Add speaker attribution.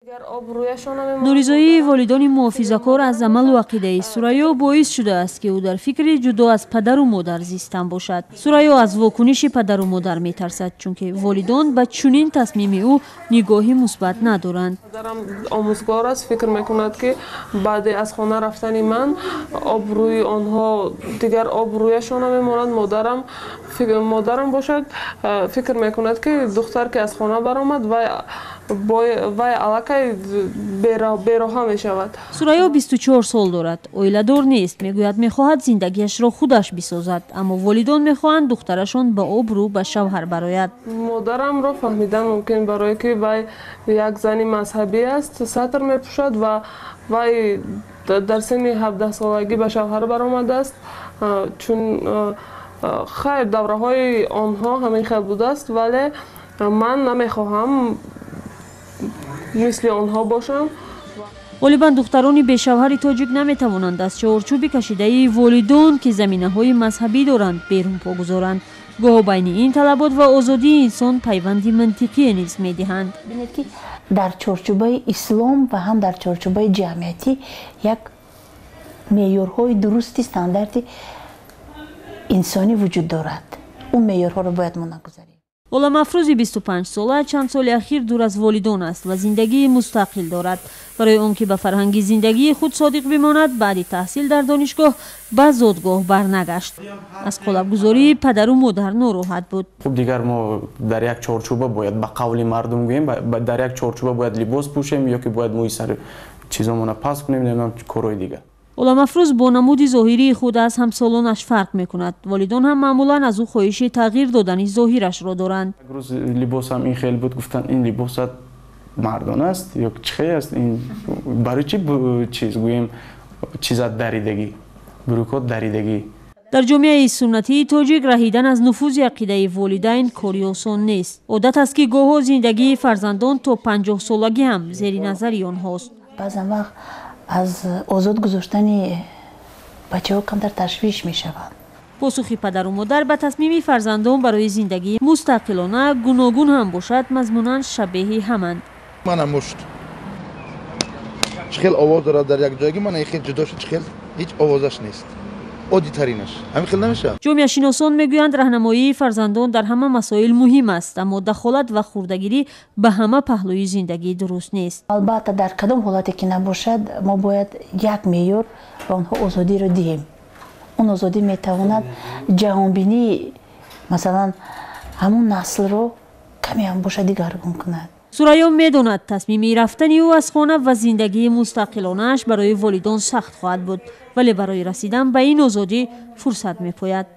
Speaker 1: Норизоии волидони муҳофизакор аз амалу ақидаи Сурайё боис шудааст, ки ӯ дар фикри ҷудо аз падару модар зистан бошад. Сурайё аз вокуниши падару модар метарсад, чунки волидон ба чунин тасмими ӯ нигоҳи мусбат надоранд.
Speaker 2: Падарам омӯзгор аст, фикр мекунад, ки баъде аз хона рафтани ман обрӯи онҳо дигар обрӯяшон намемонад. Модарам бошад, фикр мекунад, ки духтар ки аз хона баромад, вай аллакай бероҳа мешавад.
Speaker 1: Сурайё 24 сол дорад, оиладор нест. Мегӯяд, мехоҳад зиндагиашро худаш бисозад, аммо волидон мехоҳанд духтарашон ба обрӯ ба шавҳар барояд.
Speaker 2: Модарамро фаҳмидан мумкин, барое ки вай як зани мазҳабӣ аст, сатр мепӯшад ва вай дар синни 17-солагӣ ба шавҳар баромадааст. Чун хайр, давраҳои онҳо ҳамин хел будааст, вале ман намехоҳам мисли онҳо бошам.
Speaker 1: Ғолибан духтарони бешавҳари тоҷик наметавонанд аз чорчӯби кашидаи волидон, ки заминаҳои мазҳабӣ доранд, берун по гузоранд. Гоҳо байни ин талабот ва озодии инсон пайванди мантиқие низ медиҳанд.
Speaker 3: Бинед, ки дар чорчӯбаи ислом ва ҳам дар чорчӯбаи ҷамъиятӣ як меъёрҳои дурусти стандарти инсонӣ вуҷуд дорад. Он меъёрҳоро бояд мо нагузарем.
Speaker 1: Оламафрӯзи 25-сола чанд соли ахир дур аз волидон аст ва зиндагии мустақил дорад. Барои он ки ба фарҳанги зиндагии худ содиқ бимонад, баъди таҳсил дар донишгоҳ ба зодгоҳ барнагашт. Аз қолабгузории падару модар нороҳат буд.
Speaker 4: Хуб, дигар мо дар як чорчӯба бояд, ба қавли мардум гӯем, дар як чорчӯба бояд либос пӯшем ё ки бояд мӯи сари чизомона паст кунем, намедонам, корҳои дигар.
Speaker 1: Оламафрӯз бо намуди зоҳирии худ аз ҳамсолонаш фарқ мекунад. Волидон ҳам маъмулан аз ӯ хоҳиши тағйир додани зоҳирашро доранд.
Speaker 4: Як рӯз либосам ин хел буд, гуфтанд, ин либосат мардона аст ё чӣ хел аст, ин барои чӣ, чиз гӯем, чизат даридагӣ, брюкот даридагӣ.
Speaker 1: Дар ҷомеаи суннатии тоҷик раҳидан аз нуфузи ақидаи волидайн кори осон нест. Одат аст, ки гоҳо зиндагии фарзандон то 50-солагӣ ҳам зери назари онҳост.
Speaker 3: Баъзан вақт аз озод гузоштани бачаҳо камтар ташвиш мешаванд.
Speaker 1: Посухи падару модар ба тасмими фарзандон барои зиндагии мустақилона гуногун ҳам бошад, мазмунан шабеҳи ҳаманд.
Speaker 5: Мана мушт чӣ хел овоз дорад дар як ҷойгӣ, мана хел ҷудо шуд, чӣ хел ҳеҷ овозаш нест. Оддитаринаш ҳамин хел намешавад.
Speaker 1: Ҷомеашиносон мегӯянд, раҳнамоии фарзандон дар ҳама масоил муҳим аст, аммо дахолат ва хурдагирӣ ба ҳама паҳлӯи зиндагӣ дуруст нест.
Speaker 3: Албатта, дар кадом ҳолате ки набошад, мо бояд як меъёр ба онҳо озодиро диҳем. Он озодӣ метавонад ҷаҳонбинии, масалан, ҳамон наслро каме ҳам бошад дигаргун кунад.
Speaker 1: Сурайё медонад, тасмими рафтани ӯ аз хона ва зиндагии мустақилонааш барои волидон сахт хоҳад буд, вале барои расидан ба ин озодӣ фурсат мепояд.